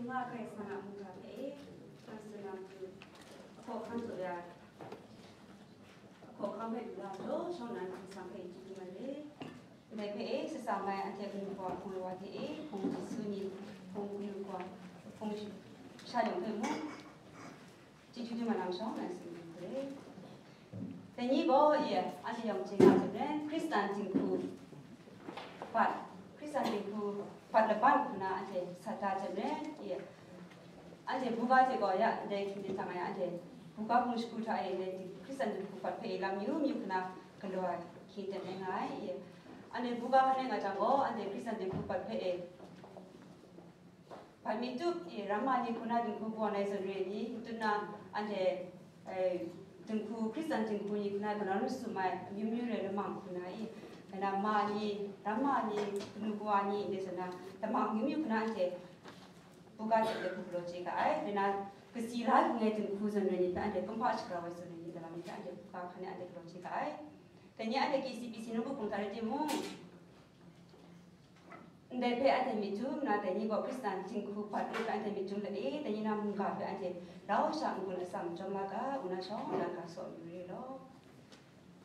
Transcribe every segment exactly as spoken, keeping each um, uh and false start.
Nga Karai Kasang a mungga hpe, Karai Kasang a matu, a hkawhkam tsaw ya, a hkawhkam hpe lu la jaw, shawng nnan hpung san hpe chyeju mat re. Ndai hpe e, sasa mai anhte hpung hpaw hpung lawa hte e, hpung Jisu ni, hpung kanu kawa, hpung sha yawng hpe mung, chyeju di ma lam shawng nnan tsun re. Dai ni gaw, e, anhte yawng chye nga jep ren, Hkristan dinghku bat, Hkristan dinghku bat laban hku na anhte sat da jep ren, e, anhte buga hte gaw ya, ndai hkying hte hta nga ya, anhte buga hpung shagu hta e, ndai Hkristan dinghku bat hpe e lam yu myu hku na galaw ai hkying ten rai nga ai, e, anhte buga hkan rai nga jang gaw, anhte Hkristan dinghku bat hpe e, Hpan mi tup i, ramma ni hku na dinghku kawa ai zawn re ni, matut na anhte, eh, dinghku, Hkristan dinghku ni hku na, kanawn masum ai, amyu myu re lamang hku na i, nna ma ni, ramma ni, kanu kawa ni, ndai zawn na, lamang amyu myu hku na anhte buga hte de hku galaw chye ga ai, nna kasi la hku ngai dinghku zawn re ni hpe anhte kumhpa shagrau ai zawn re ni, dalam ni hpe anhte buga hkan e anhte galaw chye ga ai. Dai ni anhte K C B C nawku hpung hta rai timung, Ndai hpe anhte myit htum nna, dai ni gaw Hkristan dinghku bat ru hpe anhte myit htum let e, dai ni na mungga hpe anhte rau sha n-gun atsam chyawm la ga, ngu na shawng nnan ga saw mayu re law.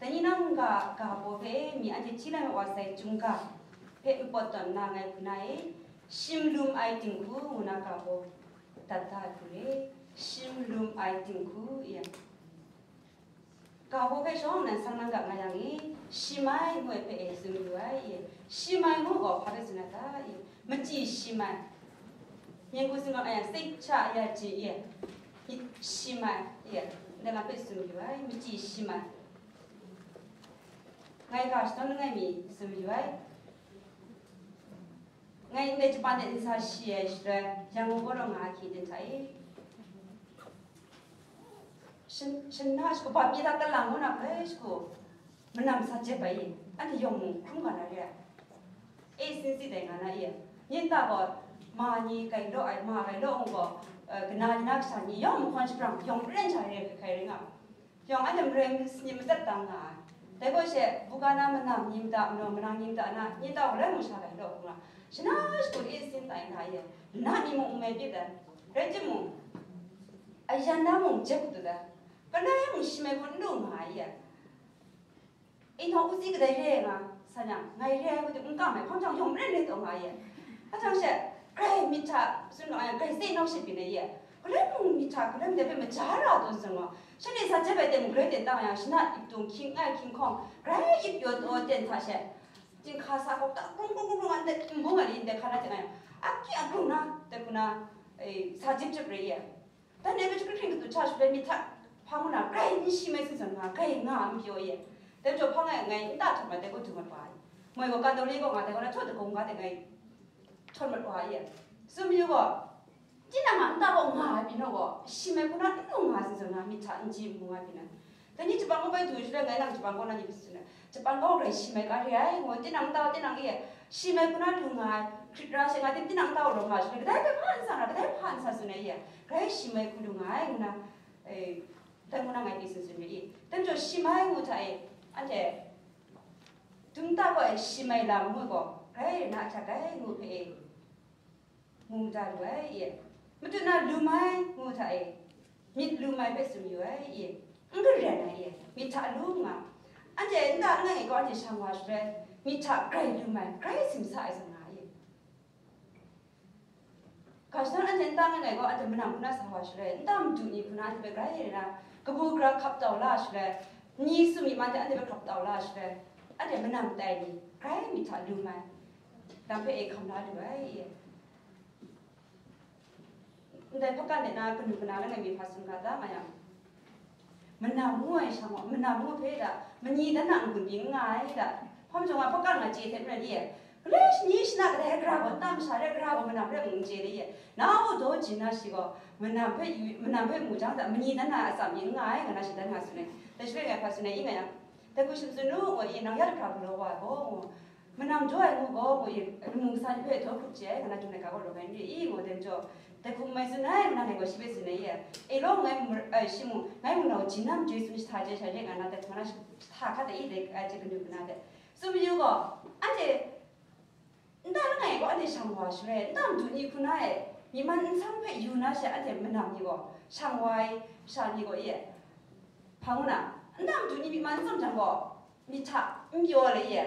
Dai ni na mungga ga baw hpe mi anhte hti lai mat wa sai chyum ga hpe npawt tawn nna ngai hku na e, shim lum ai dinghku ngu na ga baw dat da ai hku re, shim lum ai dinghku, ya. Ga baw hpe shawng nnan sang nang ga nga yang e, shim ai ngu ai hpe e tsun yu ai e, shim ai ngu gaw hpa hpe tsun ai ta e, machyi shim ai. Myen hku tsun ga nga yang, seng cha ya ji e, shim ai e, ndai lam hpe tsun yu ai, machyi shim ai. Ngai ga shadawn langai mi tsun yu ai. Ngai ndai Japan de nsa shi ai shaloi, Yangon gaw rawng nga ai hkying ten hta e. Shan-, shana shagu, bap mi ta kalang ngu na hpe shagu, manam sa jep ai, anhte yawng mung hkrum ga na re ai. E, sin si dai nga na e, yin ta gaw, ma ni gai law ai, ma gai law ngu gaw, eh, kana ni na kasha ni yawng mahkawn shabrang, yawng ren sha re ai hkai rai nga. Yawng anhte marai ni matsat dang nga ai. Dai gaw she, buga na manam ni mada, manaw manang ni mada na, yin ta gaw rai mung sha gai law hkrum nga. Shana shagu e sin tai nga ye, na ni mung n mai byin ai. Rai timung, ayan na mung jep dut ai. Galai mung shim ai hku n lu nga ai ye. Inhtawng usi kadai re ai nga, sa yang, ngai re ai hku n kam ai, hpang jang yawng ren ren taw nga ye. Hpa jang she, grai myit hta tsun nga ai, grai se nau she byin ai ye. Galai mung myit hta, galai mung de hpe maja ra taw n tsun nga. Shanhte sa jep ai ten mung grai ten tang yang, shana ip tung hkying ai hkying hkawng, grai ip yaw taw ten hta she, jinghka sa hkawk ta, krung krung krung krung, ndai n bung ai ni, ndai hkan na teng ai, akyu akrung na, dai hku na, e, sa jip jip re ye. Dan e, kachut kahkring katu hta shaloi myit hta hpang nna, grai n shim ai tsun zawn nga, grai nga a majaw ye. Dai majaw hpang e ngai nta htum ai, dai gaw du mat wa ai. Moi gaw, kantau le gaw nga, dai gaw na htaw dagawng ga de ngai htawn mat wa ai e. Tsun mayu gaw, tinang a nta gaw nga ai pyi naw gaw, shim ai hku na n lu nga ai tsun zawn nga, myit hta n chye n bung ai pyi na. Dai ni Japan kaw bai du shaloi, ngai nang Japan kaw na ni hpe tsun ai. Japan kaw grai shim ai ga re ai, ngu, tinang nta, tinang e, shim ai hku na lu nga ai, hkrit ra she nga tim, tinang nta gaw rawng nga shaloi, kadai hpe hpa n sa ra, kadai hpa n sa tsun ai e, grai shim ai hku lu nga ai, ngu na, e, dai ngu na ngai pyi tsun tsun re i. Dai majaw shim ai ngu hta e, anhte, dum ta gaw e shim ai lam ngu gaw, grai na ahkyak ai ngu hpe e, mu mada lu ai e, matut na lum ai ngu hta e, myit lum ai hpe tsun yu ai e, n garen ai e, myit hta lu nga, anhte nta langai e gaw anhte shang wa shaloi, myit hta grai lum ai, grai simsa ai zawn nga e. Ga shadawn anhte nta langai gaw anhte manam hku na sa wa shaloi, nta madu ni hku na anhte hpe grai re na, kabu gara hkap tau la shaloi, ni sumi ma hte anhte hpe hkap tau la shaloi, anhte manam tai ni grai myit hta lum ai lam hpe e hkam la lu ai e. Ndai hpakan de na kanu kana langai mi hpa tsun ga ta ma yang, manam ngu ai sha gaw, manam ngu hpe da, mani dan na n-gun byin n nga ai da, hpawm jawng a hpakan nga chye hte maren e, galai shani shana kadai gara gaw, nta masha re gara gaw, manam re mung n chye le e, na u daw jin na shi gaw, manam hpe yu, manam hpe mu jang da, mani dan na atsam byin n nga ai, nga na shi dan nga tsun ai. Dai shaloi ngai hpa tsun ai, i nga yang, dai hku shamtsun u, ngu e, nang ya lahkra galaw wa ai gaw, ngu, manam jaw ai ngu gaw, ngu i, lamu kasa ni hpe htaw hkrup chye ai, nga na jung ai ga gaw rawng ai n re i, ngu dai majaw, dai hku n mai tsun ai, ngu na ngai gaw shi hpe tsun ai e, e law, ngai mur-, ai, shi mung, ngai mung nau jin na majoi tsun jahta chye shai re, nga na dai hku na shi-, jahta hkat ai, dai, ai, hte kanu kana de. Tsun mayu gaw, anhte, nta langai gaw anhte shang wa shaloi, nta madu ni hku na e, Myi man nsam hpe yu na she anhte manam ni gaw, shang wa ai masha ni gaw e, hpa ngu na, nta matu ni myi man n tsawm jang gaw, myit hta n pyaw le e.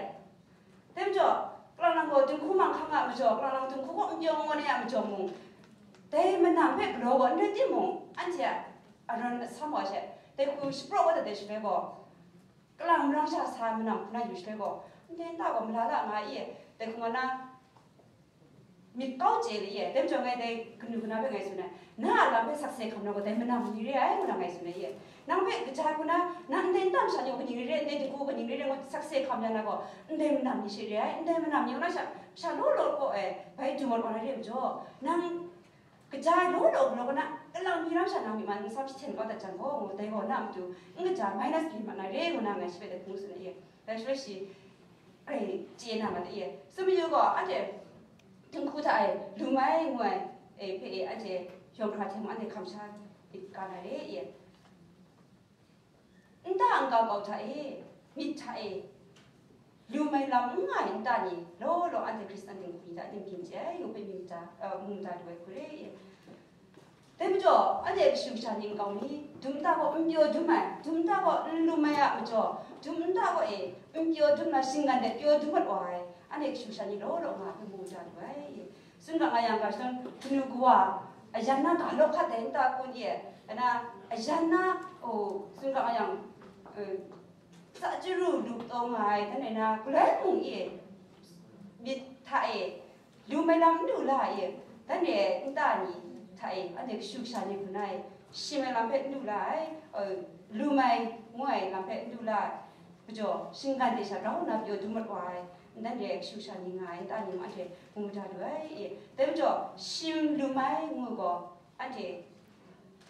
Dai majaw, kalang lang gaw dinghku manghkang a majaw, kalang lang dinghku kaw n pyaw ngawn ai a majaw mung, dai manam hpe galaw gaw n rai timung, anhte a arawn asam wa she, dai hku shapraw kau dat ai shaloi gaw, kalang marang sha sa manam hku na yu shaloi gaw, ndai nta gaw mala la nga i, dai hku nga na, myit kau chye le ye, dai majaw ngai dai kanu kana hpe ngai tsun ai, na a lam hpe sakse hkam na gaw, dai manam ni re ai, ngu na ngai tsun ai ye. Nang hpe kaja hku na, na ndai nta masha ni gaw kaning re re, ndai dinghku kaning re re, ngu sakse hkam ya na gaw, ndai manam ni she re ai, ndai manam ni gaw na sha, sha law law kaw ai, bai du mat wa na re ai majaw, nang kaja ai law law galaw gaw na, kalang mi ram sha nang myi man nsam jahten kau dat jang gaw, ngu dai gaw na matu, n kaja minus byin mat na re, ngu na ngai shi hpe dai hku tsun ai ye. Dai shaloi shi, grai chye na mat ai ye. Tsun mayu gaw, anhte dinghku hta e lu mai ngu ai, e, hpe e, anhte yawng hkra hte mung anhte hkam sha myit ga na re ye. Nta n-ga kau hta e, myit hta e, lu mai lam n nga ai nta ni law law anhte Hkristan dinghku ni hta e byin chye ai, ngu hpe myit mada, e, mu mada lu ai hku re ye. Dai majaw, anhte kashu kasha ni nkau mi, dum nta gaw n pyaw dum ai, dum nta gaw n lum ai a majaw, dum nta gaw e, n pyaw dum na shinggan de pyaw dum mat wa ai, anhte kashu kasha ni law law nga hpe mu mada lu ai. Tsun ga nga yang ga shadawn, kanu kawa, ayan na ga lawk hkat ai nta kun ye, ana, ayan na, o, tsun ga nga yang, e, tsa chyaru lup taw nga ai, dan e na, galoi mung e, myit hta e, lu mai lam n lu la ai, dan e nta ni hta e, anhte kashu kasha ni hku na e, shim ai lam hpe n lu la ai, e, lu mai ngu ai lam hpe n lu la ai, majaw, shinggan de sha grau nna pyaw dum mat wa ai, dan e kashu kasha ni nga ai, nta ni mung anhte mu mada lu ai, e, dai majaw, shim lu mai ngu gaw, anhte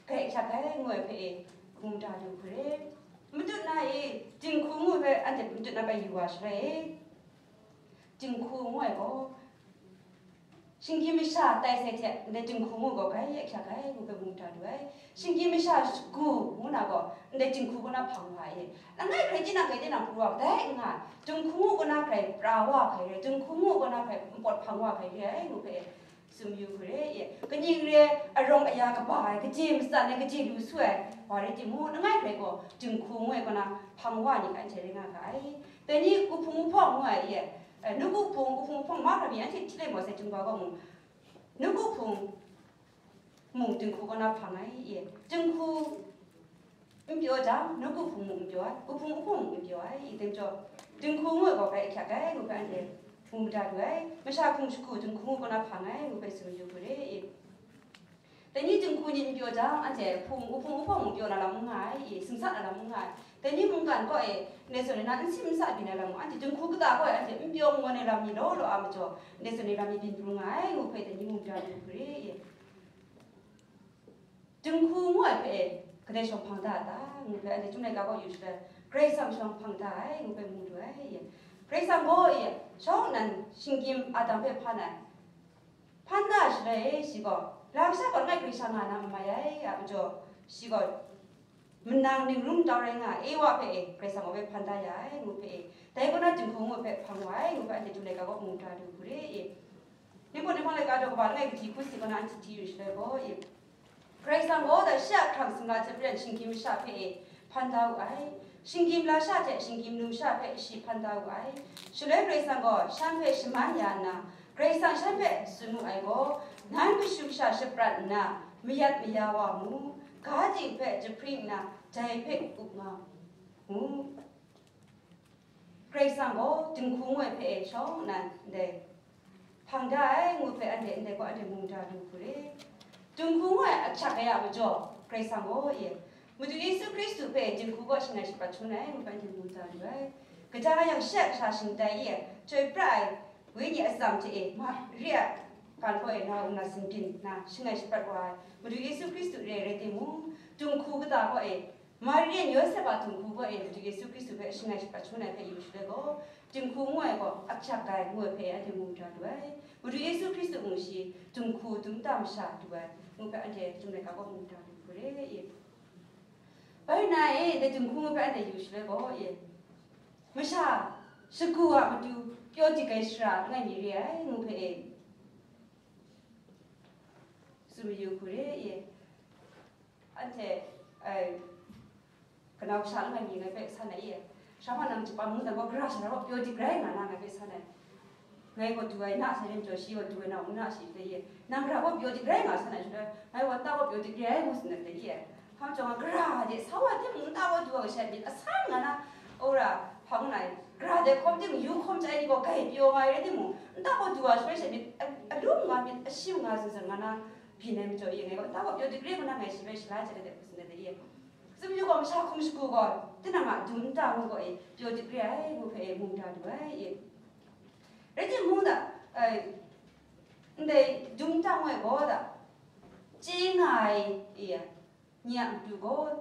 grai hkyak ai ngu ai hpe e, mu mada lu hku re. Matut na e, dinghku ngu hpe anhte matut na bai yu wa shaloi e, dinghku ngu ai gaw, shinggyim masha tai sai hte ndai dinghku ngu gaw grai hkyak ai ngu hpe mu mada lu ai. Shinggyim masha shagu ngu na gaw ndai dinghku kaw na hpang wa ai. Langai hkrai tinang hkrai tinang pru wa, dai n nga, dinghku ngu kaw na hkrai pra wa hkrai re, dinghku ngu kaw na hkrai npawt hpang wa hkrai re ai ngu hpe tsun yu hku re ye. Kaning re ai, arawng aya kaba ai, kaji matsan ai, kaji lu su ai wa rai timung, langai hkrai gaw dinghku ngu ai kaw na hpang wa ni hpe anhte rai nga ga ai. Dai ni, wuhpung wuhpawng ngu ai ye, e, nawku hpung, wuhpung wuhpawng mahkra mi anhte hti lai maw sai, Jinghku kaw mung, nawku hpung mung dinghku kaw na hpang ai ye. Dinghku n pyaw jang, nawku hpung mung n pyaw ai, wuhpung wuhpawng mung n pyaw ai, i dai majaw, dinghku ngu ai gaw grai hkyak ai ngu hpe anhte mu mada lu ai. Masha hpung shagu dinghku ngu kaw na hpang ai ngu hpe tsun yu hku re i. Dai ni dinghku ni n pyaw jang, anhte hpung, wuhpung wuhpawng mung pyaw na lam n nga ai i, sumsat na lam n nga ai. Dai ni mungkan kaw e, ndai zawn e na n sim n sa byin ai lam mung, anhte dinghku kata kaw e anhte n pyaw n ngawn ai lam ni law law a majaw, ndai zawn e lam ni byin pru nga ai ngu hpe dai ni mu mada lu hku re i. Dinghku ngu ai hpe e, kadai shawng hpang da a ta? Ngu hpe anhte Chyum laika kaw yu shaloi, Karai Kasang shawng hpang da ai, ngu hpe mu lu ai. Karai Kasang gaw e, shawng nnan shinggyim Adam hpe hpan ai. Hpan da shaloi e, shi gaw, la kasha gaw langai hkrai sha nga na n mai ai, a majaw, shi gaw, manang ningrung tau rai nga ai, Ewa hpe e, Karai Kasang gaw bai hpan da ya ai, ngu hpe e, dai kaw na dinghku ngu hpe hpang wa ai, ngu hpe anhte Chyum laika kaw mu da lu hku re e. Ning gaw, Ninghpang laika daw kaba langai kahti hku si kaw na anhte hti yu shaloi gaw, e, Karai Kasang gaw dai shi a hkrang singla hte maren shinggyim masha hpe e hpan da wu ai. Shinggyim lasha hte shinggyim numsha hpe shi hpan da wu ai. Shaloi Karai Kasang gaw shan hpe shaman ya nna, Karai Kasang shan hpe tsun wu ai gaw, "Nan kashu kasha shaprat nna, mayat maya wa mu, ga ting hpe jahpring nna, dai hpe up nga mu." Karai Kasang gaw dinghku ngu ai hpe e shawng nnan ndai hpang da ai ngu hpe anhte ndai gaw anhte mu mada lu hku re. Dinghku ngu ai ahkyak ai a majaw, Karai Kasang gaw e, Madu Yesu Hkristu hpe dinghku kaw shangai shapat shangun ai ngu hpe anhte mu mada lu ai. Kaja nga yang shi a kasha shingtai e, chyoi pra ai Wenyi atsam hte e, Mari a gan kaw e na wu na singbyin nna shangai shapat wa ai Madu Yesu Hkristu re ai rai timung, dinghku kata kaw e, Mari yan Yawsep a dinghku kaw e Madu Yesu Hkristu hpe shangai shapat shangun ai hpe yu shaloi gaw, dinghku ngu ai gaw ahkyak ai ngu ai hpe anhte mu mada lu ai. Madu Yesu Hkristu mung shi dinghku dum nta masha du ai ngu hpe anhte Chyum laika kaw mu mada lu hku re i. Bai na e, dai dinghku ngu hpe anhte yu shaloi gaw e, masha shagu a matu pyaw dik ai shara langai mi re ai ngu hpe e. Tsun mayu hku re ye. Anhte, eh, kanau sha langai mi ngai hpe san ai ye. Sha ma nang jahpam ngu dan gaw, gara sha na gaw pyaw dik rai nga na ngai hpe san ai. Ngai gaw du ai na sai rim jaw, shi gaw du ai na u na shi hte ye. Nang gara gaw pyaw dik rai nga san ai shaloi, ngai gaw nta gaw pyaw dik rai ngu tsun ai hte ye. Hpa majaw nga gara de, sa wa timung nta gaw du ai kasha myit asan nga na, ora, hpa ngu na, gara de hkawm timung, yu hkawm chye ai ni gaw grai pyaw nga ai rai timung, nta gaw du ai shaloi she myit a, alum nga, myit ashim nga, zun zun nga na, byin ai majaw ye, ngai gaw nta gaw pyaw dik rai ngu na ngai shi hpe shalai chye ai de hku tsun ai hte ye. Tsun mayu gaw, masha hkum shagu gaw, tinang a dum nta ngu gaw e, pyaw dik re ai ngu hpe e mungga lu ai e. Rai timung da, ai, ndai dum nta ngu ai gaw da, chye nga ai e, nye a matu gaw,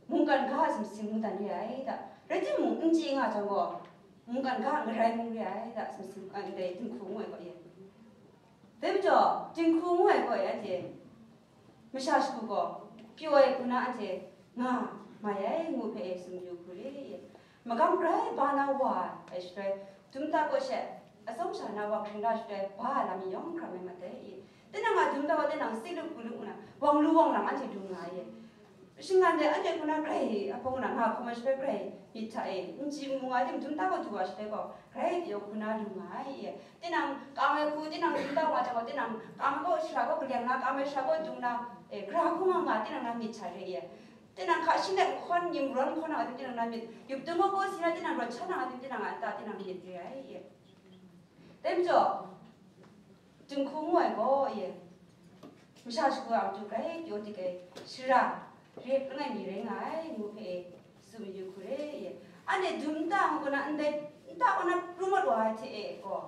mungkan ga a sumsing mungdan re ai da. Rai timung, n chye nga jang gaw, mungkan ga a ngarai mung re ai da, sumsing, ai, ndai dinghku ngu ai gaw e. Dai majaw, dinghku ngu ai gaw e, anhte masha shagu gaw, pyaw ai hku na anhte nga mai ai ngu hpe e tsun mayu hku re. Magam grai ba na wa ai shaloi, dum nta gaw she, atsawm sha na wa hkring da shaloi, ba ai lam yawng hkra mai mat ai. Tinang a dum nta gaw tinang si lu hku lu nna, wang lu wang lam anhte du nga ai. Shinggan de anhte hku na grai, a hpung na nga hkawm ai shaloi grai myit hta e, n chye n mu nga ai tim dum nta gaw du wa shaloi gaw, grai pyaw hku na lu nga ai. Tinang kam ai hku, tinang dum nta wa jang gaw, tinang kam ai gaw shara gaw kaleng na, kam ai shara gaw dung na, e, gara hku nga nga, tinang na myit hta re ye. Tinang hka shi let nhkawn, ning rawn nhkawn na nga tim tinang na myit, yup tung gaw gaw si na tinang rawt sha na nga tim tinang a nta tinang myit re ai ye. Dai majaw, dinghku ngu ai gaw ye, masha shagu a matu grai pyaw dik ai, shara, rep langai mi rai nga ai ngu hpe e tsun mayu hku re ye. Anhte dum nta ngu na, ndai nta kaw na pru mat wa ai hte e gaw,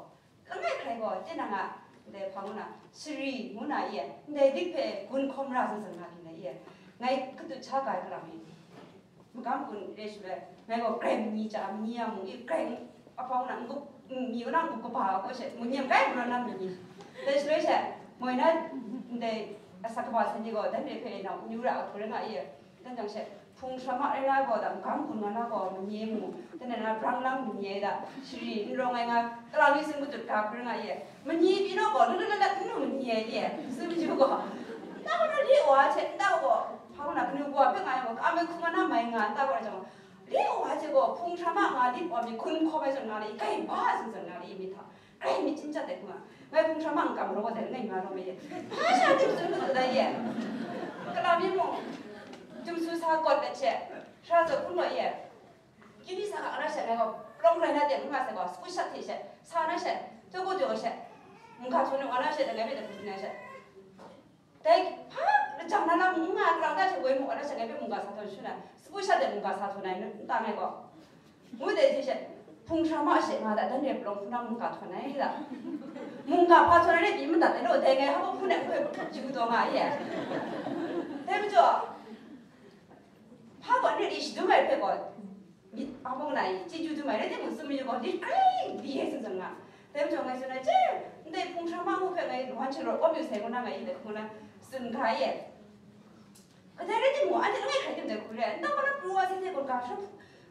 langai hkrai gaw, tinang a, ndai hpa ngu na, shari ngu na ye, ndai dik hpe gun hkawm ra zang zang na byin ai ye, ngai katut sha ga ai kalang mi. Magam gun re shaloi, ngai gaw grai manyi ja, manyi ya mung, i grai ahpang na, n-gup, n-, mi na n-gup kaba gaw she, manyi grai galaw na manyi. Dai shaloi she, moi na, ndai asak kaba san ni gaw, dan re hpe nau, nyu ra a hku rai nga i, dan jang she, hpung hkrama rai na gaw, da, magam gun nga na gaw, manyi mu, dan na brang lang manyi ai da, shari n rawng ai nga, kalang mi tsun matut ga hku rai nga i, manyi pyi naw gaw, lu lu lat lat n lu manyi ai i, tsun ju gaw, nta gaw na li wa hte, nta gaw, hpa gaw na kanu wa hpe nga yang gaw, ka me hku nga na mai nga, nta gaw na jang gaw, li wa hte gaw, hpung hkrama nga lit wa mi gun hkawm ai zawn nga le, i grai ba ai zawn zawn nga le, i myit hta, grai myit chyingjat ai hku nga, ngai hpung hkrama n kam raw wa dai, ngai nga raw me ye, hpa sha tim tsun matut ai ye, kalang mi mung, dum su sa kawt let hte, sara zaw hkrum gaw ye, Kyu ni sa hka nga na she ngai gaw, palawng rai na de, n nga sai gaw, sagu shat hte she, sa na she, taw gaw taw she, mungga htaw nu nga na she, ngai hpe taw hpung na she. Dai hpa lajang na lam n nga, kalang ta she woi mu nga na she, ngai hpe mungga sa htaw shu na, sagu shat de mungga sa htaw na, n ta ngai gaw. Ngu de hte she, hpung hkrama she nga da, dan re palawng hpung na mungga htaw na, da. Mungga hpa htaw na re pyi madat ai law, dai ngai hpa hpung na hkoi hpung hkrup chyu taw nga ye. Dai majaw, hpa gaw nre ni shadum ai hpe gaw, myit a mung na i, chyeju dum ai rai timung, tsun mayu gaw, lit grai li ai tsun tsun nga. Dai majaw ngai tsun ai, che, ndai hpung hkrama ngu hpe ngai wan sharawt kawm yu sai ngu na, ngai i dai hku na tsun ga ye. Kadai rai timung, anhte langai hkrai tim dai hku re ai, nta gaw na pru wa sai hte gaw ga hkra,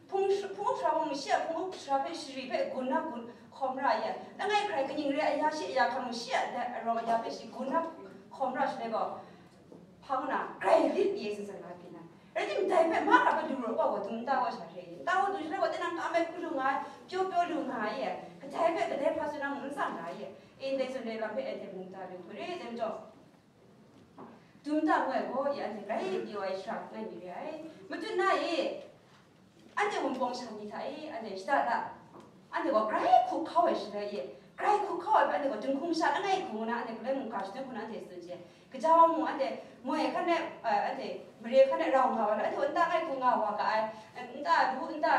hpung, hpung hkra mung shi a hpung hkra hpe shari hpe gun na gun hkawm ra ai, langai hkrai kaning re ai ya shi a ya hkra mung shi a dai arawng aya hpe shi gun na hkawm ra shaloi gaw, hpa ngu na, grai lit li ai tsun tsun nga byin ai. Rai timung, dai hpe mahkra hpe lu rawt gaw, gaw dum nta gaw sha hkre i, nta gaw du shaloi gaw, tinang kam ai hku lu nga ai, pyaw pyaw lu nga ai, kadai hpe kadai hpa tsun na mung n tsang ga ai, e ndai tsun dai lam hpe anhte mungga lu hkru re ai majaw, dum nta ngu ai gaw, i anhte grai pyaw ai shara langai mi re ai. Matut na e, anhte Wunpawng sha ni hta e, anhte shada da, anhte gaw grai hkup hkau ai shaloi e, grai hkup hkau ai hpe anhte gaw dinghku masha langai hku ngu na, anhte galoi mungga shadum hku na anhte tsun chye ai. Kaja wa mung anhte moi hkan e, eh, anhte mare hkan e rau nga wa, anhte gaw nta langai hku nga wa ga ai, nta lu nta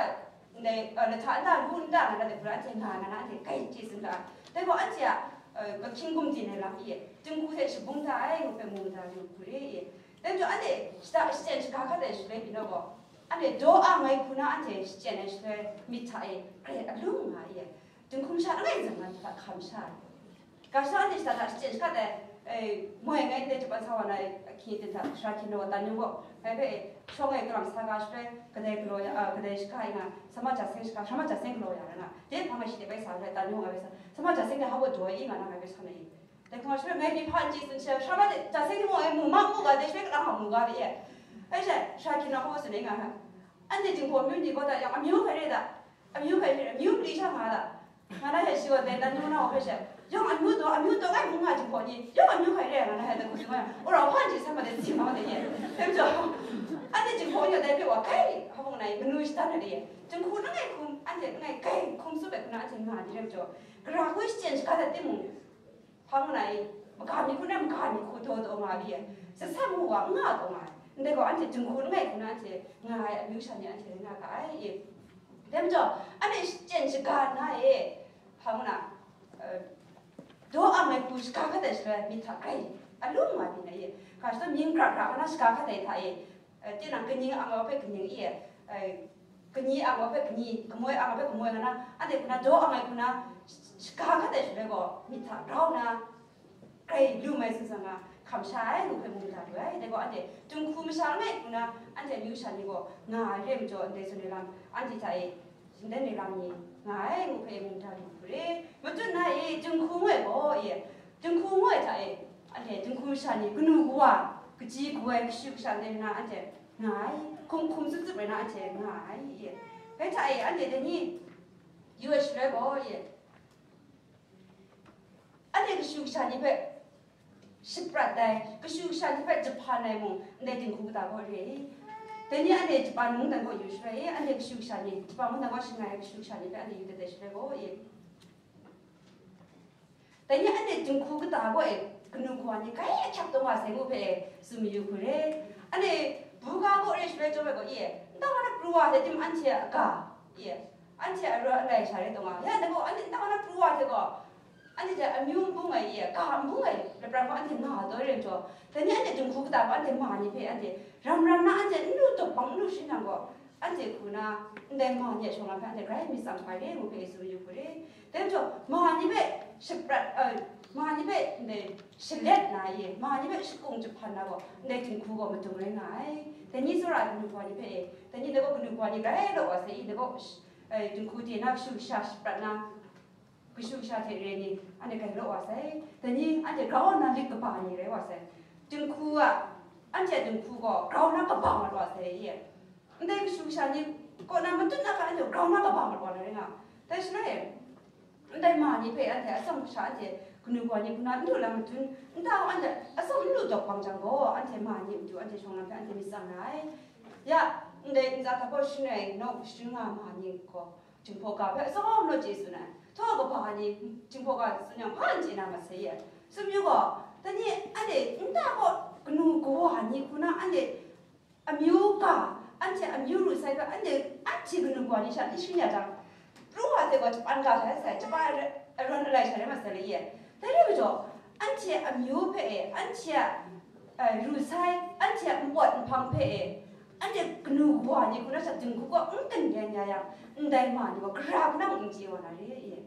ndai, eh, lahta nta lu nta nga na de hku na anhte nga nga na, anhte grai chye tsun ga ai. Dai gaw anhte a, eh, ahkying gumdin ai lam e, dinghku hte shabung da ai ngu hpe mu da yu hku re e. Dai majaw anhte shada shachyen shaga hkat ai shaloi pyi naw gaw, anhte daw ang ai hku na anhte shachyen ai shaloi myit hta e grai alum nga e, dinghku masha langai nzang na hta hkam sha ai. Ga shadawn ni shada hta shachyen shaga dai, eh, moi ngai ndai Japan sa wa na ai ahkying aten hta sara hkyen na wa tan yu gaw, ngai hpe, eh, shawng e kalang sa ga shaloi, kadai galaw ya, ah, kadai shaga e nga, sama ja seng shaga, sama ja seng galaw ya rai nga, dai hpang e shi de bai sa shaloi tan yu ngai bai sa, sama ja seng de hpa baw daw e nga na ngai bai sa na i. Dai hkawng shaloi ngai myi hpa n chye tsun sha, sha ma de, ja seng ni mung e, mu ma mu ga, dai shaloi kalang hkang mu ga de ye. Ai sha, sha hkin na hkaw tsun ai nga hka. Anhte Jinghpaw amyu ni gaw da yang, amyu hkrai re da, amyu hkrai re, amyu mali sha nga da. Nga na he shi wa dai, dan nu na wa hpe she, yawng amyu taw, amyu taw kai hkung nga Jinghpaw ni, yawng amyu hkrai re, nga na he da hku tsun nga yang, ora hpa n chye san ma de, tsim na wa de ye. Dai majaw, anhte Jinghpaw ni wa dai hpe wa, kai, hpa mung na, manu shatan na de ye. Jinghku langai hkum, anhte langai kai hkum tsup ai hku na, anhte nga ni rai majaw, gara hku shachyen shaga dat timung, hpa ngu na i, maga mi hku na maga mi hku daw daw nga ai, sat sat mu wa n nga taw nga ai. Ndai gaw anhte Jinghku langai hku na anhte nga ai amyu sha ni anhte rai nga ga ai i. Dai majaw, anhte shachyen shaga na e, hpa ngu na, eh, daw ang ai hku shaga hkat ai shaloi myit hta grai, a lung nga byin ai i. Ga shadaw mying gara gara hkra na shaga hkat ai hta e, eh, tinang kaning ang ai hpe kaning i, eh, kani ang ai hpe kani, kamoi ang ai hpe kamoi nga na, anhte hku na daw ang ai hku na, sh-, shaga hkat ai shaloi gaw, myit hta grau na, grai lu mai tsun sa nga, hkam sha ai ngu hpe mu mada lu ai. Dai gaw anhte Jinghku masha langai hku na, anhte amyu sha ni gaw nga ai re majaw, ndai tsun ai lam, anhte hta e, shinden ai lam ni nga ai ngu hpe mu mada lu hku re. Matut na e, Jinghku ngu ai gaw e, Jinghku ngu ai hta e, anhte Jinghku masha ni kanu kawa, kaji kaw ai, kashu kasha ndai na anhte nga ai, hkum hkum tsup tsup rai na anhte nga ai, ye. Bai hta e, anhte dai ni yu ai shaloi gaw, ye, anhte kashu kasha ni hpe shaprat ai, kashu kasha ni hpe jahpan ai mung, ndai Jinghku kata gaw re. Dai ni anhte Japan mungdan gaw yu shaloi, ye, anhte kashu kasha ni, Japan mungdan gaw shangai ai kashu kasha ni hpe anhte yu dat ai shaloi gaw, ye. Dai ni anhte Jinghku kata gaw e, kanu kawa ni grai ahkyak taw nga sai ngu hpe e, tsun mayu hku re. Anhte buga gaw re shaloi chyawm ai gaw, ye, nta wa na pru wa hte tim anhte a ga, ye, anhte a rawn alai sha re taw nga. Ya, dai gaw anhte nta wa na pru wa hte gaw, anhte hte amyu n bung ai, ye, ga n bung ai lapran gaw anhte nga taw re njaw, dai ni anhte Jinghku kata gaw anhte ma ni hpe anhte ram ram na anhte n lu dawp bang n lu shin yang gaw, anhte hku na ndai ma ni a shawng lam hpe anhte grai myit tsang hpai re ngu hpe Yesu yu hku re. Dai majaw, ma ni hpe shaprat, eh, ma ni hpe ndai shalet na ye, ma ni hpe shakung jahpan na gaw, ndai Jinghku gaw madung rai nga ai. Dai ni tsawra ai kanu kawa ni hpe e, dai ni dai gaw kanu kawa ni grai law wa sai i, dai gaw sh-, eh, Jinghku de na kashu kasha shaprat na, kashu kasha hte re ni, anhte grai law wa sai. Dai ni anhte grau nna lit kaba ni rai wa sai. Jinghku a, anhte a Jinghku gaw grau na kaba mat wa sai ye. Ndai kashu kasha ni kaw na matut na hka anhte grau na kaba mat wa na rai nga. Dai shaloi e, ndai ma ni hpe anhte atsawm kasha anhte kanu kawa ni hku na n du lam madun, nta gaw anhte atsawm n lu dawk bang jang gaw, anhte ma ni matu anhte shawng lam hpe anhte myit tsang ra ai. Ya, ndai ntsa hta gaw shangai naw shing nga ma ni gaw, Jinghpaw ga hpe atsawm naw chye tsun ai. Htaw kaba ni Jinghpaw ga tsun yang hpa n chye na masai ye. Tsun yu gaw, dai ni anhte nta gaw kanu kawa ni hku na anhte amyu ga, anhte amyu ru sai hpe anhte, anhte kanu kawa ni sha n shing ya jang, pru wa hte gaw Japan ga sha sai, Japan a-, arawn alai sha rai masai le ye. Dai rai majaw, anhte amyu hpe e, anhte a, eh, ru sai, anhte a npawt nhpang hpe e, anhte kanu kawa ni hku na sha Jinghku kaw n gun yen ya yang, ndai ma ni gaw gara hku na mung n chye wa na re ye.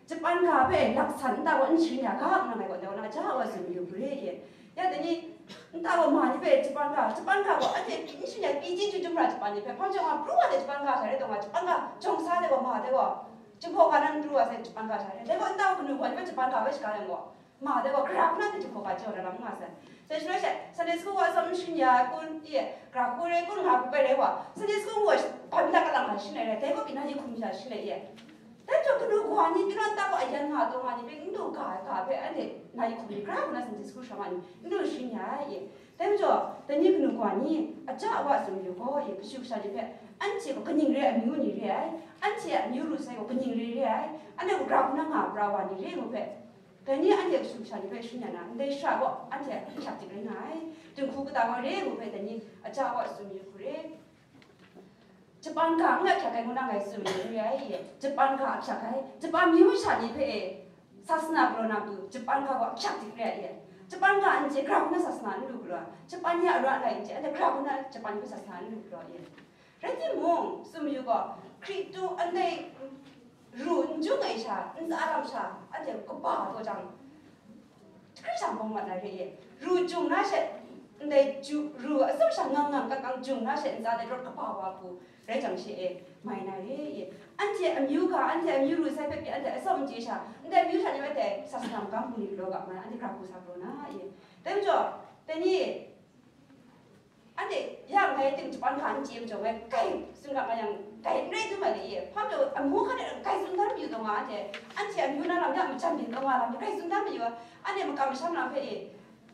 Japan ga hpe laksan nta gaw n sharin ya ga nna ngai gaw, dai wa na ja wa tsun mayu hku re ye. Ya dai ni, nta gaw ma ni hpe Japan ga, Japan ga gaw anhte n sharin ya, pyi chyeju jum ra Japan ni hpe, hpa majaw nga pru wa de Japan ga sha re taw nga, Japan ga jawng sa de gaw ma de gaw, Jinghpaw ga nan pru wa sai Japan ga sha re. Dai gaw nta gaw kanu gaw ni hpe Japan ga hpe shaga yang gaw, ma dai gaw gara hku na hte Jinghpaw ga chye wa na lam n nga sai. Sai shaloi she, Sunday school wa atsawm n sharin ya ai kun, i, gara hku rai kun, nga hku bai rai wa, Sunday school wa, ba mi ta kalang nga shin ai rai, dai gaw pyi na yi hkum sha shin ai ye. Dai majaw kanu kawa ni, tinang nta gaw ayan nga taw nga ni hpe, n du ga ai ga hpe anhte na yi hkum ni, gara hku na Sunday school sha ma ni, n du sharin ya ai ye. Dai majaw, dai ni kanu kawa ni, aja awa tsun mayu gaw, ye, kashu kasha ni hpe, anhte gaw kaning re ai amyu ni re ai, anhte a amyu ru sai gaw kaning re re ai, anhte gaw gara hku na nga pra wa ni re ngu hpe, dai ni anhte kashu kasha ni hpe sharin ya na, ndai shara gaw anhte ahkyak dik rai nga ai. Jinghku kata gaw re ngu hpe, dai ni aja awa tsun mayu hku re. Japan ga n ahkyak ai ngu na ngai tsun mayu n re ai. Japan ga ahkyak ai. Japan myu masha ni hpe e, sasana galaw na matu, Japan ga gaw ahkyak dik re ai. Japan ga n chye, gara hku na sasana n lu galaw ai. Japan ni a ra n rai n chye, anhte gara hku na Japan ni hpe sasana n lu galaw ai. Rai timung, tsun mayu gaw, Hkristu ndai ru n jung ai sha, ntsa lam sha, anhte kaba taw jang, hkrai sha bawng mat na re ye. Ru jung na she, ndai ju, ru atsawm sha ngang ngang kang kang jung na she ntsa de rawt kaba wa hku rai jang she e mai na re. Anhte amyu ga, anhte amyu ru sai hpe pyi, anhte atsawm n chye sha, ndai amyu hta ni bai dai sasana magam hku ni galaw ga ma na, anhte gara hku sa galaw na e. Dai majaw, dai ni, anhte ya ngai ting japan hka n chye majaw, ngai kai tsun ga ma yang, kai n rai dum ai le e. Hpa majaw, amu hkan e kai tsun dan mayu taw nga, anhte, anhte amyu na lam ya majan byin taw nga lam, kai tsun dan mayu, anhte makam masham lam hpe e,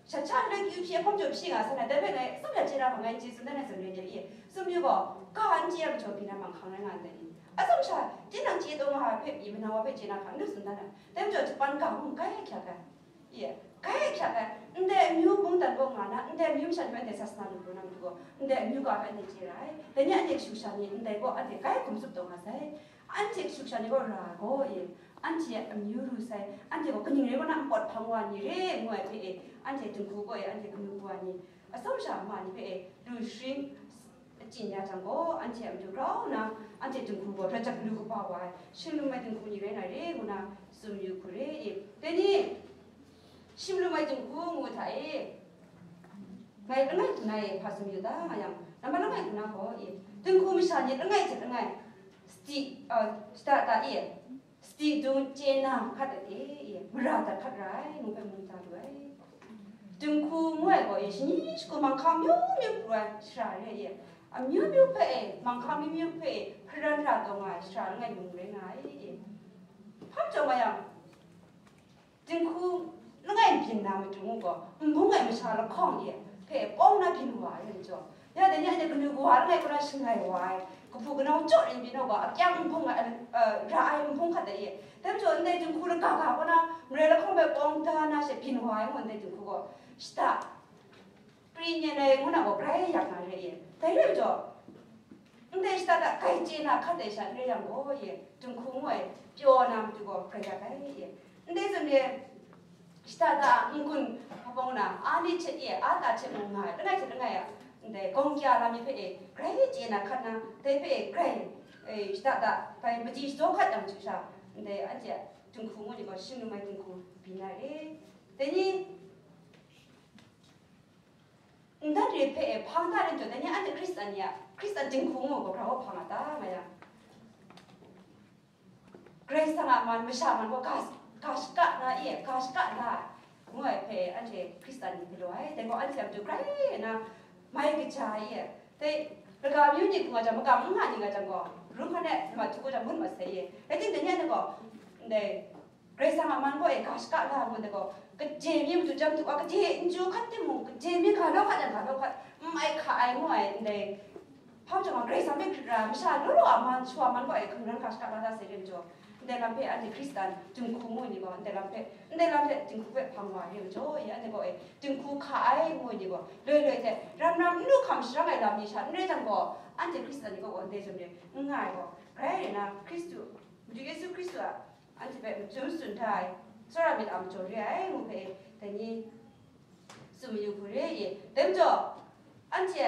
shat sha n rai kyu hpyi, hpa majaw hpyi nga sai na, dai hpe ngai tsawm ya chye na hpa ngai n chye tsun dan ai zawn rai de e. Tsun mayu gaw, ga n chye ai majaw, byin ai manghkang rai nga ndai ni? Atsawm sha, tinang chye taw nga ai hpe pyi, manang wa hpe chye na hka n lu tsun dan ai. Dai majaw, japan ga mung kai hkyak ai. Ye, kai hkyak ai, ndai amyu mungdan kaw nga na, ndai amyu masha ni hpe anhte sasana lu pru na matu gaw, ndai amyu ga hpe anhte chye ra ai. Dai ni anhte kashu kasha ni ndai gaw anhte kai hkum tsup taw nga sai. Anhte kashu kasha ni gaw ra gaw e, anhte a amyu ru sai, anhte gaw kaning rai kaw na npawt hpang wa ni re ngu ai hpe e, anhte dinghku gaw e, anhte kanu kawa ni, atsawm sha ma ni hpe e, lu sharin, achyin ya jang gaw, anhte a matu grau nna, anhte dinghku gaw, Hkristu a kanu kaba wa ai, shing lum ai dinghku ni rai na re, ngu na tsun yu hku re e. Dai ni, shing lum ai dinghku ngu hta e, ngai langai hku na e hpa tsun yu ta nga yang, namma langai hku na gaw e, dinghku masha ni langai hte langai, sadi, uh, shada da e, sadi dung chye na hkat ai hte e, mara dat hkat ra ai, ngu hpe mu da lu ai. Dinghku ngu ai gaw e, shani shagu manghkang myu myu pru ai shara re e, amyu myu hpe e, manghkang myu myu hpe e, hparan ra taw nga ai shara langai mung rai nga ai e. Hpa majaw nga yang, dinghku langai byin na matu ngu gaw, nbung ai masha lahkawng e hpe pawng na byin wa ai majaw, ya dai ni anhte kanu kawa langai kaw na shangai wa ai, kahpu kanau chyaw rin byin ai gaw, akyang nbung ai, eh, ra ai nbung hkat ai e. Dai majaw, ndai dinghku laga ga kaw na, marai lahkawng hpe pawng da na she byin wa ai ngu ndai dinghku gaw, shada pri nen ai ngu na gaw grai yak na re e. Dai re ai majaw, ndai shada da grai chye na hkat ai sha n re yang gaw e, dinghku ngu ai pyaw na matu gaw grai yak ai e. Ndai zawn re, shada da n-gun hpawng na, a ni hte e, a ta hte mung nga ai, langai hte langai a, ndai gawng kya lam ni hpe e, grai chye na hkat na, dai hpe e grai, e, shada da bai madi shadaw hkat yang chyu sha, ndai anhte a dinghku ngu ni gaw shing lum ai dinghku byin na re. Dai ni, Ndat re hpe e hpang da rin taw, dai ni anhte Hkristan ni a, Hkristan dinghku ngu gaw grau hpang a ta, nga yang, Karai Kasang a man, masha man gaw ga, ga shaka na e, ga shaka na ai, ngu ai hpe anhte Hkristan ni galaw ai. Dai gaw anhte a matu grai na mai kaja e. Dai, laga amyu ni hku nga jang, makam n nga ni nga jang gaw, rum hkan e, namatu gaw jang ngut mat sai e. Rai timung, dai ni anhte gaw, ndai, Karai Kasang a man gaw e ga shaka la ngu ndai gaw, kaje mi matu chyam du wa, kaje n chyu hkat timung, kaje mi ga law hkat yang ga law hkat, n mai hka ai ngu ai ndai, hpa majaw nga Karai Kasang hpe hkrit ra ai masha law law a man, shawa man gaw e hkungran ga shaka la da sai re majaw, ndai lam hpe anhte Hkristan dinghku ngu ni gaw, ndai lam hpe, ndai lam hpe dinghku hpe hpang wa re majaw, e anhte gaw e dinghku hka ai ngu ni gaw, loi loi hte ram ram n lu hkam sharang ai lam ni sha n rai jang gaw, anhte Hkristan ni gaw gaw ndai zawn re n nga ai gaw, grai re na Hkristu, Madu Yesu Hkristu a anhte hpe machyum tsun hta ai, tsawra myit a majaw re ai ngu hpe, dai ni tsun mayu hku re i. Dai majaw, anhte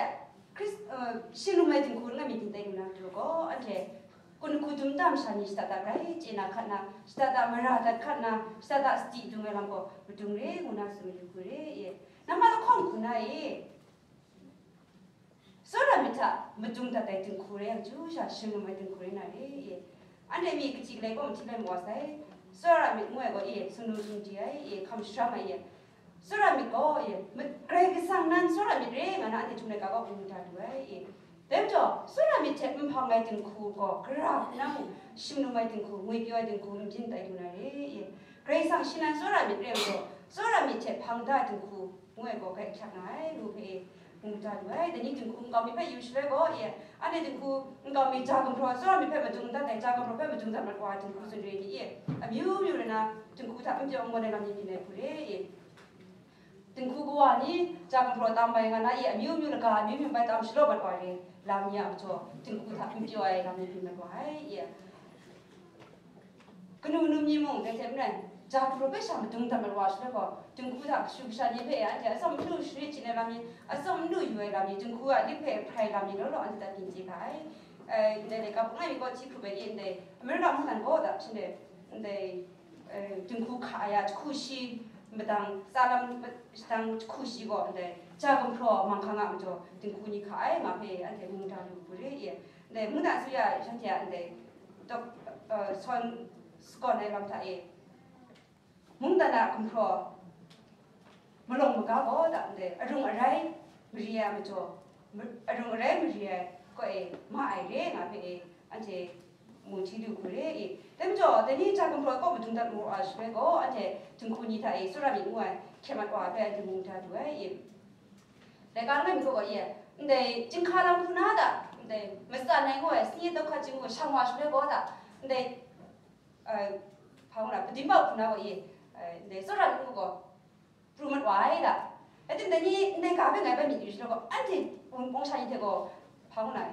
Hkris-, uh, shing lum ai dinghku langai mi ting tai lu na matu gaw, anhte kun hku dum tam sha ni shada da grai chye na hkat na, shada da mara dat hkat na, shada da sadi dung ai lam gaw madung re ngu na tsun mayu hku re i. Namma lahkawng hku na e, Tsawra myit hta madung dat ai dinghku rai yang chyu sha, shing lum ai dinghku rai na re e. Anhte mi kaji galai gaw mahti lai mawa sai. Tsawra myit ngu ai gaw e, sumnu sumdi ai e, hkam sharang ai e. Tsawra myit gaw e, ma-, Karai Kasang nan tsawra myit re nga na anhte htung laika gaw mu da lu ai e. Dai majaw, tsawra myit hte n hpang ai dinghku gaw, gara hku na mung, shing lum ai dinghku, ngwipyaw ai dinghku, n byin tai lu na re e. Karai Kasang shi nan tsawra myit re majaw, tsawra myit hte hpang da ai dinghku, ngu ai gaw grai hkyak nga ai, ngu hpe e, ngu da lu ai. Dai ni dinghku nkau mi hpe yu shaloi gaw, e, anhte dinghku nkau mi ja gumhpraw, tsawra myit hpe madung n dat ai, ja gumhpraw hpe madung dat mat wa ai dinghku tsun re ni, e, amyu myu rai na, dinghku hta n pyaw n gawn ai lam ni byin ai hku re, e, dinghku kawa ni ja gumhpraw tam bai nga na, e, amyu myu laga, amyu myu bai tam shalaw mat wa ai lam ni a majaw, dinghku hta n pyaw ai lam ni byin mat wa ai, e. Kanu num ni mung dai hte maren, ja gumhpraw hpe sha madung dat mat wa shaloi gaw, dinghku hta kashu kasha ni hpe anhte atsawm n lu shani chyin ai lam ni, atsawm n lu yu ai lam ni, dinghku a lik hpe hprai lam ni law law anhte hta byin chye ga ai. Eh, ndai dai, Kabu langai mi kaw hti hkrup ai ni ndai, Amerika mungdan gaw da, shin dai, ndai, eh, dinghku hka ai a jahku shi madang, tsa lam shadang jahku shi gaw ndai, Ja gumhpraw manghkang a majaw dinghku ni hka ai nga hpe anhte mung da lu hku re i. Ndai mungdan suya shanhte a ndai dok, uh, sawn sakawn ai lam hta e, mungdan a gumhpraw malawng maga gaw da ndai arung arai mari ai a majaw, ma- arung arai mari ai kaw e ma ai re nga hpe e anhte mu hti lu hku re i. Dai majaw, dai ni ja gumhpraw kaw madung dat maru a shaloi gaw, anhte dinghku ni hta e tsawra myit ngu ai hkye mat wa hpe anhte mung da lu ai i. Laika langai mi kaw gaw i, ndai chyinghka lam hku na da, ndai matsan ai ngu ai, sni dawhka ching ngu shang wa shaloi gaw da, ndai, eh, hpa ngu na, padin bau hku na gaw i, eh, ndai tsawra myit ngu gaw, pru mat wa ai da. Rai timung, dai ni ndai ga hpe ngai bai myit yu shaloi gaw, anhte wunpawng sha ni hte gaw, hpa ngu na,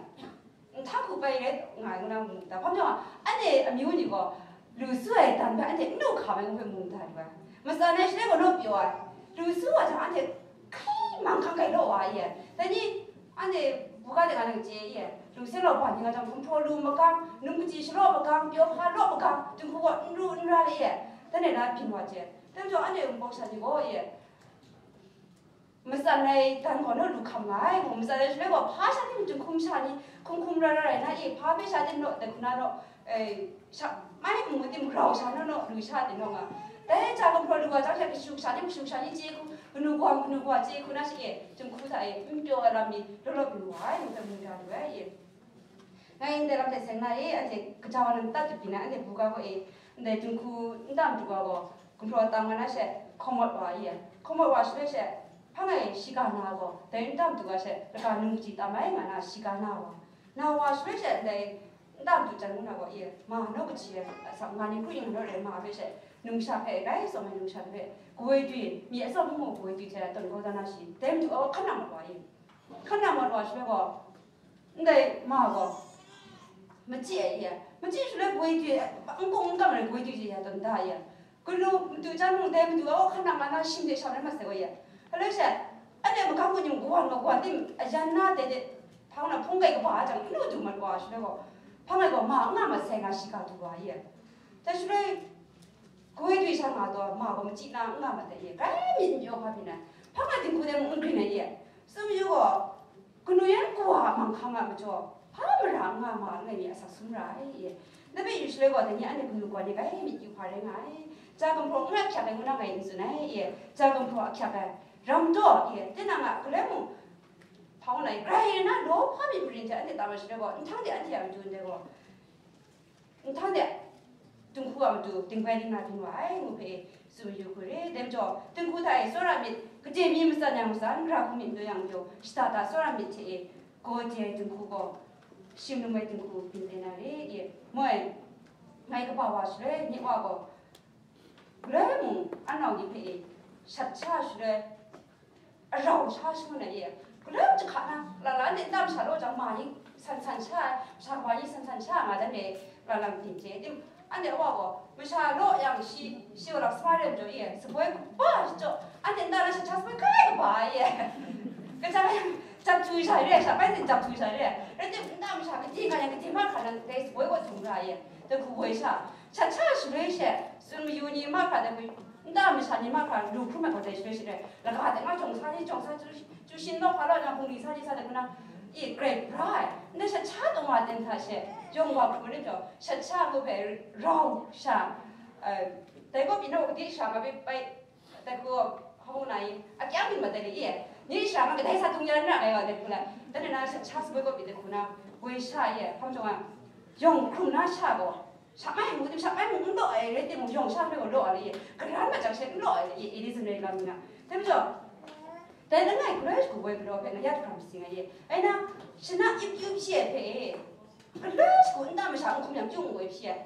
nhtang hku bai rai nga ai ngu na mu da. Hpa majaw, anhte amyu ni gaw, lu su ai dan hpe anhte n lu hkam ai ngu hpe mu da lu ai. Matsan ai shaloi gaw naw pyaw ai. Lu su wa jang, anhte hkai manghkang grai law wa ai. Dai ni, anhte buga de nga nang chye ai. Lu seng law ba ni nga jang, gumhpraw lu magang, num kaji shalaw magang, pyaw hpa law magang, dinghku gaw n ru n ra le ai. Dan e na byin wa chye. Dai majaw, anhte wunpawng sha ni gaw e, matsan ai dan gaw naw lu hkam nga ai, ngu matsan ai shaloi gaw, hpa sha ting dinghku masha ni hkum hkum ra ra rai na i, hpa hpe sha ting naw, dai hku na naw, eh, sha, mai n mu tim grau sha naw naw, lu sha ting naw nga. Dai ja gumhpraw lu wa jang, sha kashu kasha ting kashu kasha ni chye hku, kanu gaw, kanu gaw chye hku na shi e, dinghku hta e n pyaw ai lam ni law law byin wa ai, ngu hpe mu da lu ai i. Ngai ndai lam hte seng na e, anhte kaja wa nang tat dip byin ai, anhte buga gaw e, ndai dinghku n tam du wa gaw, gumhpraw tam nga na she, hkawm mat wa i, hkawm mat wa shaloi she, hpa ngai shiga na gaw, dai n tam du wa she, laga num kaji tam ai nga na shiga na wa, na wa shaloi she, ndai n tam du jan ngu na gaw i, ma naw kaji ai, asak nga ni kru yin naw rai ma hpe she, numsha hpe, rai tsawm ai numsha hpe, kawoi dwi, myi atsawm hpung mung kawoi dwi hte tawn kau da na shi, dai madu gaw hkan nang mat wa i, hkan nang mat wa shaloi gaw, ndai ma gaw, machyi ai i, machyi shaloi kawoi dwi, n kung n kam ai kawoi dwi hte ya tawn da i, kanu madu jan mung dai madu a hkan nang nga na shing de shang rai mat sai wa i. Aloi she, anhte magam kun yung kawan kawan tim ayan na dai de, hpa ngu na hpung kai kaba a jang, n lu du mat wa shaloi gaw, hpa ngai gaw ma n nga mat sai nga shiga du wa i. Dai shaloi, kawoi dwi sha nga taw, ma gaw machyi na n nga mat ai i, grai myit n pyaw hpa byin ai, hpa ngai dinghku de mung n grin ai i. Tsun mayu gaw, kanu yan kawa a manghkang a majaw, hpa mara n nga ma langai mi asak sum ra ai i. Dai hpe yu shaloi gaw, dai ni anhte kanu kawa ni grai myit yu hpa rai nga ai. Ja gumhpraw n ahkyak ai ngu na ngai n tsun ai i, ja gumhpraw ahkyak ai, ram taw i, tinang a galoi mung, hpa ngu na i, grai na law hpa myit marin hte anhte tam ai shaloi gaw, nhtang de anhte a matu ndai gaw, nhtang de dinghku a matu dingbai dingna byin wa ai ngu hpe tsun mayu hku re. Dai majaw, dinghku hta e tsawra myit, gade mi matsan yang matsan, gara hku myit majaw yang majaw, shada da tsawra myit hte e gaw de ai dinghku gaw, shim lum ai dinghku byin tai na re i. Moi, ngai kaba wa shaloi, nye wa gaw, galoi mung, anau ni hpe e shat sha shaloi, arau sha shangun ai e, galoi jahka na, la la nde nta masha law jang, ma ni san san sha ai, masha kawa ni san san sha nga dan e, la lam ting chye tim, anhte a wa gaw, masha law yang shi, shi wa lak sa re majaw e, saboi kaba shi jaw, anhte nta na shat sha saboi kai kaba e, kaja yang, jap tu sha re, sha bai zin jap tu sha re, rai tim nta masha kade nga yang kade ma hkra nang dai saboi gaw zung ra e, dai hku woi sha, shat sha shaloi she, tsun mayu ni mahkra dai hku, nta masha ni mahkra lu hkrum ai gaw dai shaloi shi rai, laga de nga jawng sa ni, jawng sa chyu, chyu shin law hpa law na hpung ni sa ni sa de hku na, i, grai bra ai, ndai shat sha taw nga ten hta she, yawng wa hkrum ai ni pyaw, shat sha ngu hpe rau sha, eh, dai gaw pyi na wa kade sha nga bai, bai, dai hku hpung na i, akyang byin mat ai ni i, ni sha nga kadai sa dung yan ra ai wa dai hku la, dan na shat sha saboi gaw pyi dai hku na, woi sha i, hkam jawng a, yawng hkrum na sha gaw, sha mai mung tim, sha mai mung n law ai rai timung, yawng sha hpe gaw law ai re ye, karan mat jang she n law ai re ye, Edison rai lam nna. Dai majaw, dai langai galoi shagu woi galaw hpe nga ya hkram shatsing ai ye. Ai na, shana ip yu hpyi ai hpe e, galoi shagu nta masha n hkum yang, kyung woi hpyi ai.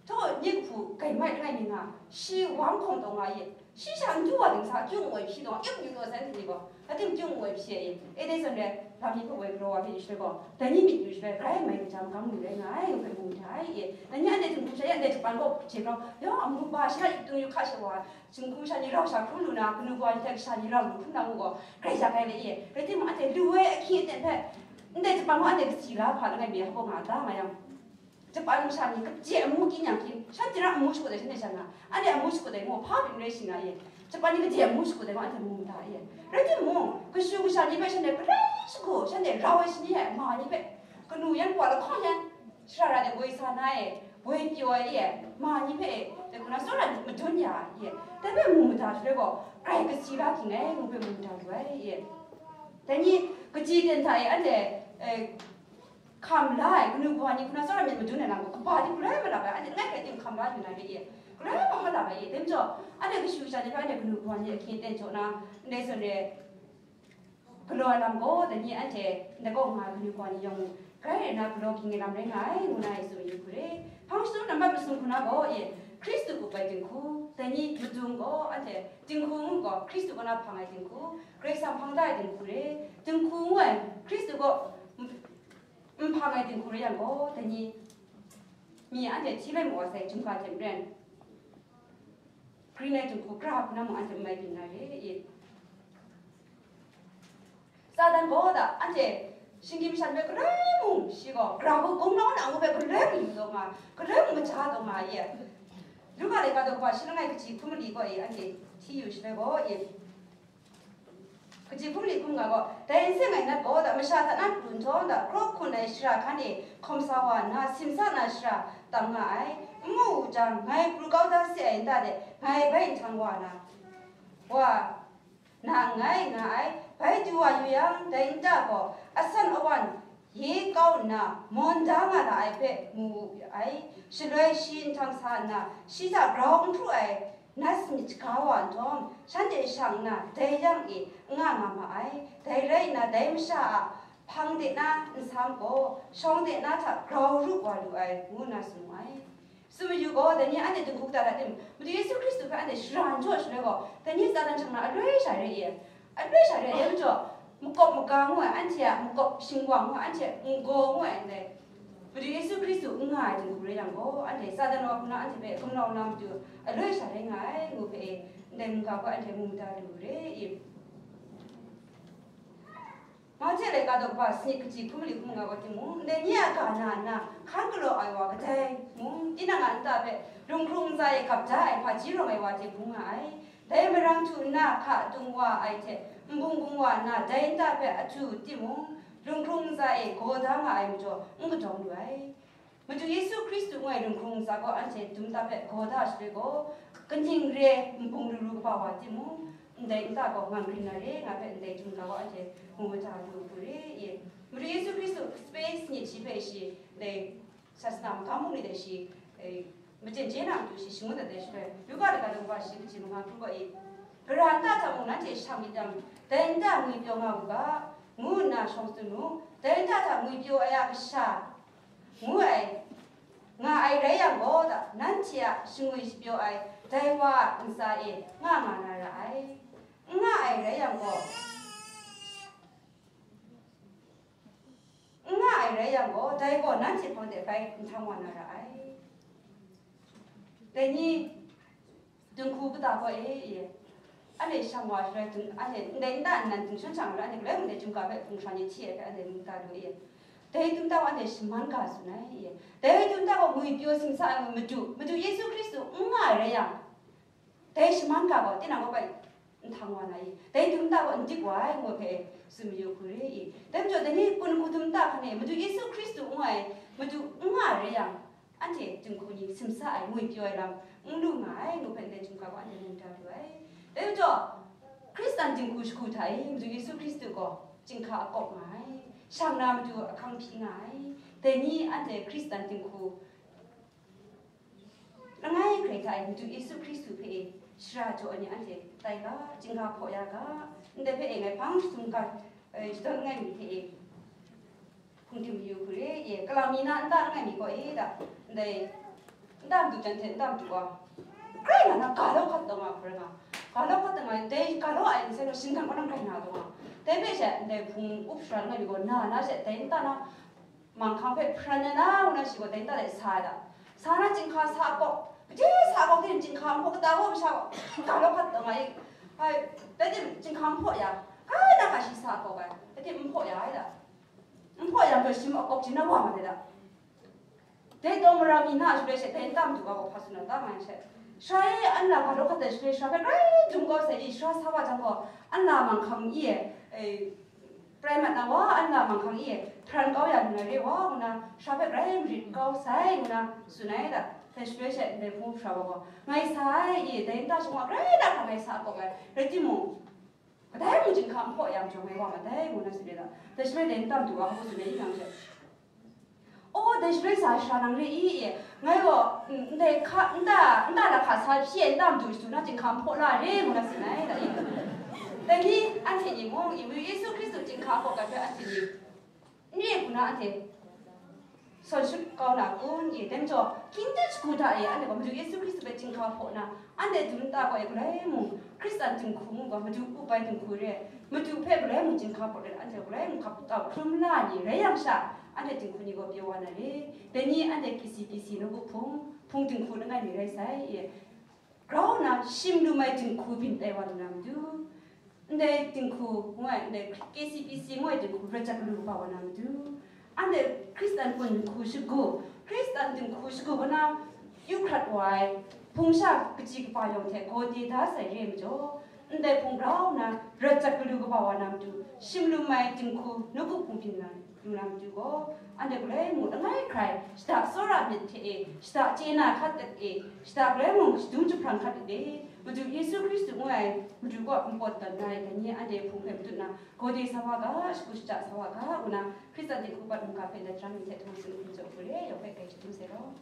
Htaw, nye kahpu gaimai langai mi nga, shi wang hkawm taw nga ye. Shi sha n du wa ding sa, kyung woi hpyi taw, ip yu taw sai hte ni gaw, ating kyung woi hpyi ai, e dai zawn re, lam ni hpe woi galaw wa hpe yu shaloi gaw, dai ni myit yu shaloi, grai mai kaja magam lu rai nga ai, ngu hpe mu da ai e. Dai ni anhte htingbu sha, anhte Japan gaw hpye grau, yawng amu ba, shi a yu dung yu hka she wa, jinghku sha ni rau sha hkrum lu na, kanu kawa ni hte kasha ni rau lu hkrum na ngu gaw, grai yak ai le e. Rai timung, anhte lu ai ahkying aten hpe, ndai Japan gaw anhte kasi la hpa langai mi ai hpaw nga da nga yang, Japan masha ni kaji amu kyin yang kyin, shanhte ra amu shakut ai shanhte sha nga, anhte amu shakut ai gaw hpa pyi n rai shi nga ye. Japan ni kaji a mu shagu dai gaw anhte mu mada e. Rai timung, kashu kasha ni hpe shanhte palai shagu, shanhte rau ai shani e, ma ni hpe, kanu yan, wa lahkawng yan, shara ra de woi sa na e, woi pyaw ai e, ma ni hpe e, dai hku na tsawra ni madun ya ai e, dai hpe mu mada shaloi gaw, grai kasi la ging ai, ngu hpe mu mada lu ai e. Dai ni, kaji ten hta e, anhte, eh, hkam la ai, kanu kawa ni hku na tsawra myit madun ai lam gaw, kaba di galoi malap ai, anhte langai hkrai ting hkam la yu na re e, galoi ma malap ai e, dai majaw, anhte kashu kasha ni hpe anhte kanu kawa ni ahkying aten jaw na, ndai zawn re, galaw ai lam gaw, dai ni anhte ndai kaw nga ai kanu kawa ni yawng mung, grai rai na galaw ging ai lam rai nga ai, ngu na e tsun yu hku re. Hpang shadawn nambat masum hku na gaw e, Hkristu up ai dinghku, dai ni madung gaw, anhte dinghku ngu gaw, Hkristu kaw na hpang ai dinghku, Karai Kasang hpang da ai dinghku re, dinghku ngu ai, Hkristu kaw n hpang ai dinghku rai yang gaw, dai ni, mi anhte hti lai mu wa sai, chyum ga hte maren, grin ai dinghku gara hku na mung anhte n mai byin na re i. Satan gaw da, anhte shinggyim masha ni hpe galoi mung, shi gaw gara hku gumlau na ngu hpe galoi mung yu taw nga, galoi mung kaja taw nga i. Luka laika daw kaba shi langai kaji hkum mali gaw e, anhte hti yu shaloi gaw e. Kaji hkum li hkum nga gaw, dai n seng ai nat gaw, da masha hta na pru nhtawm, da hkraw hkun ai shara hkan e hkawm sa wa nna, simsa na shara tam nga ai. N mu u jang, ngai pru kau da se ai nta de, ngai bai nhtang wa na, wa na nngai, nga ai. Bai du wa yu yang, dai nta gaw asan awan ye kau nna, mawn da nga ra ai hpe mu wu ai. Shaloi shi nhtang sa nna, shi hta grau n hpru ai, nat sanit shaga wa nhtawm, shanhte shang nna, dai yang e n nga nga ma ai. Dai rai nna, dai masha a hpang de na nsam gaw, shawng de na hta grau ru wa lu ai, ngu nna tsun mu ai. Tsun mayu gaw, dai ni anhte dinghku kata hta tim, Madu Yesu Hkristu hpe anhte shara n jaw shaloi gaw, dai ni Satan shang na aloi sha re i, aloi sha re ai majaw, makawp maga ngu ai, anhte a makawp shingwang ngu ai, anhte a n-gaw ngu ai ndai, Madu Yesu Hkristu n nga ai dinghku rai yang gaw, anhte Satan wa hku na anhte hpe gumlau na matu aloi sha rai nga ai, ngu hpe e, ndai mungga hpe anhte mu mada lu re i. Mahte laika daw kaba sanit kaji hkum mali hkum nga gaw timung, ndai ni a ga na nna hkan galaw ai wa kadai mung, tinang a nta hpe lunghkrung ntsa e gap da ai hpaji rawng ai wa hte bung nga ai. Dai marang htu nna hka dung wa ai hte nbung bung wa nna, dai nta hpe ahtu timung, lunghkrung ntsa e gaw da nga ai majaw, n kadawng lu ai. Madu Yesu Hkristu ngu ai lunghkrung ntsa gaw anhte dum nta hpe gaw da shaloi gaw, kaning re nbung lu lu kaba wa timung, ndai nta gaw ngang grin na re, nga hpe ndai dum ga gaw anhte mu mada lu hku re i. Madu Yesu Hkristu sape sanit shi hpe shi, ndai sasana magam mung ni de shi, e, machyen chye na matu shi shangun dat ai shaloi, Luka laika daw kaba shi kaji manga hkru gaw i, gara nta hta mung nanhte shang myit yang, dai nta ngwipyaw nga u ga, ngu nna shawng tsun mu. Dai nta hta ngwipyaw ai a kasha, ngu ai, nga ai rai yang gaw, da, nanhte a shangwi shapyaw ai dai wa a ntsa e nga nga na ra ai. N nga ai rai yang gaw, n nga ai rai yang gaw, dai gaw nanhte hpang de bai nhtang wa na ra ai. Dai ni, dinghku kata gaw e, e, anhte shang wa shaloi, anhte ndai nta nnan dingshawng shang ai, anhte galoi mung dai chyum ga hpe hpung hkra ni hti ai hpe anhte mu kata lu e. Dai dum nta gaw anhte shaman ga tsun ai, e. Dai dum nta gaw ngwipyaw simsa ai Madu, Madu Yesu Hkristu n nga ai rai yang, dai shaman ga gaw tinang gaw bai nhtang wa na i, dai dum nta gaw n dik wa ai, ngu hpe tsun mayu hku re i. Dai majaw, dai ni kun hku dum nta hkan e Madu Yesu Hkristu ngu ai Madu n nga ai rai yang, anhte dinghku ni simsa ai, ngwipyaw ai lam n lu nga ai, ngu hpe ndai chyum ga gaw anhte mu mada lu ai. Dai majaw, Hkristan dinghku shagu hta e Madu Yesu Hkristu gaw chyinghka akawp nga ai, shang na matu ahkang hpyi nga ai. Dai ni anhte Hkristan dinghku langai hkrai hta e Madu Yesu Hkristu hpe e shara jaw ai ni anhte tai ga, chyinghka hpaw ya ga, ndai hpe e ngai hpang sumga, e, shadawn langai mi hte e hpung tim mayu hku re, e, kalang mi na nta langai mi gaw e da, ndai nta madu jan hte nta madu wa, grai nga na ga lau hkat taw nga hku rai nga, ga lau hkat taw nga, dai ga lau ai nsai gaw shinggan kaw na grai na taw nga, dai hpe she ndai hpung up shara langai mi gaw na na she, dai nta na, manghkang hpe hpran ya na, ngu na shi gaw dai nta de sa ai da. Sa na chyinghka sa kawk, kaji sa kawk tim chyinghka n hpaw kata gaw masha gaw, ga lau hkat taw nga i. Ai, dai tim chyinghka n hpaw ya, kai na ga shi sa kawk ai, dai tim n hpaw ya ai da. N hpaw ya, gaw shi ma kawk jin na wa ma dai da. Dai taw mara mi na shaloi she, dai nta madu ga gaw hpa tsun na ta nga ai she. Sara e, anla ga law hkat ai shaloi, sara hpe grai dum kau sai i, sara sa wa jang gaw, anla manghkang i e, e, prai mat na wa, anla manghkang i e, hparan kau ya lu na re wa, ngu na, sara hpe grai marit kau sai, ngu na tsun ai da. Dai shaloi she ndai hpung sara wa gaw, ngai sa ai i, dai nta shingwa grai da hkra ngai sa kau ai, rai timung, kadai mung chyinghka n hpaw yang jawng ai wa madai, ngu na tsun ai da. Dai shaloi dai nta madu wa hpa tsun ai i yang she, O, dai shaloi sa sara nang re i, e, ngai gaw, mm, ndai hka, nta, nta na hka sa shi ai nta madu shadu na chyinghka n hpaw la re, ngu na tsun ai, da i. Dai ni, anhte ni mung, i, Yesu Hkristu chyinghka hpaw gat hpe anhte ni, n re hku na anhte sawn shut kau na kun, i, dai majaw, hkying de shagu hta e, anhte gaw Madu Yesu Hkristu hpe chyinghka hpaw na, anhte dum nta gaw e, galai mung, Hkristan dinghku mung gaw, Madu up ai dinghku re, Madu hpe galai mung chyinghka hpaw let, anhte galai mung hkap tau hkrum la ni rai yang sha, anhte dinghku ni gaw pyaw wa na re. Dai ni anhte K C B C nawku hpung, hpung dinghku langai mi rai sai, e, grau nna shim lu mai dinghku byin tai wa lu na matu, ndai dinghku ngu ai, ndai K C B C ngu ai dinghku rat jat galu kaba wa na matu, anhte Hkristan dinghku shagu, Hkristan dinghku shagu kau na yu hkrat wa ai, hpung sha kaji kaba yawng hte gawde da sai re ai majaw, ndai hpung grau nna rat jat galu kaba wa na matu, shim lu mai dinghku nawku hpung byin na lu na matu gaw, anhte galai mung langai hkrai, shada tsawra myit hte e, shada chye na hkat dat e, shada galai mung shadum jahprang hkat dat e, Madu Yesu Hkristu ngu ai Madu kaw npawt tawn na ai dai ni anhte hpung hpe matut na, gawde sa wa ga, shagu shaja sa wa ga, ngu na, Hkristan dinghku pat mungga hpe ndai jahran ni hte htung tsun hpung jaw hku re, yawng hpe grai shadum sai law.